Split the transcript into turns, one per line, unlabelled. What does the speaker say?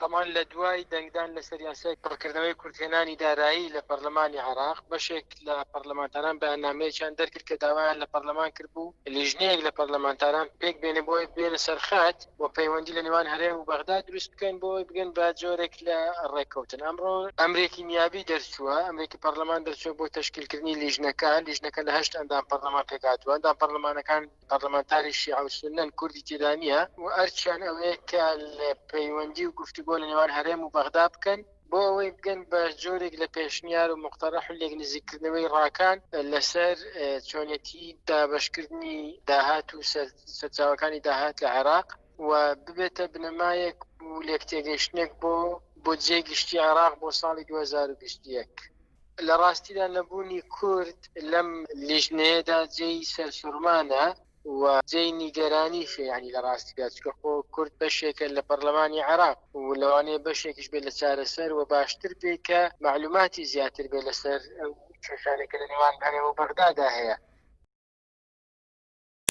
تەبعەن لە دوای دەنگدان لەسەر یاسای پڕکردنەوەی کورتهێنانی دارایی لە پەرلەمانی عێراق، بەشێک لە پەرلەمانتاران بەیاننامەیەکیان دەرکرد کە داوایان لە پەرلەمان کردبوو لیژنەیەک لە پەرلەمانتاران پێک بێنێ بۆ ئەوەی بێنە سەر خەت و پەیوەندی لە نێوان هەرێم و بەغدا دروست بکەن بۆ ئەوەی بگەن بە جۆرێک لە ڕێککەوتن. ئەمڕۆ ئەمرێکی نیابی دەرچووە، ئەمرێکی پەرلەمان دەرچووە بۆ تەشکیلکردنی لیژنەکە، لیژنەکە لە هەشت ئەندام پەرلەمان پێکهاتووە، ئەندام پەرلەمانەکان پەرلەمانتاری شیعە و سوننەن، کوردی تێدا نییە و ئەرکیان ئەوەیە کە لە پەیوەندی و گفتوگۆ لە نێوان هەرێم و بەغدا بکەن بۆ ئەوەی بگەن بە جۆرێک لە پێشنیار و موقتەرەح و لێکنزیککردنەوەی ڕاکان لەسەر چۆنێتی دابەشکردنی داهات و سەرچاوەکانی داهات لە عێراق و ببێتە بنەمایەک و لێکتێگەیشتنێک بۆ بودجەی گشتی عێراق بۆ ساڵی 2021. لە ڕاستیدا نەبوونی کورد لەم لیژنەیەدا جێی سەرسوڕمانە و جێی نیگەرانیشە، یانی لە ڕاستیدا چونکە خۆ کورد بەشێکە لە پەرلەمانی عێراق و لەوانەیە بەشێکیش بێت لە چارەسەر و باشتر بێ کە مەعلوماتی زیاتر بێت لەسەر ئەو کێشانەی کە لە نێوان هەرێم و بەغدادا هەیە.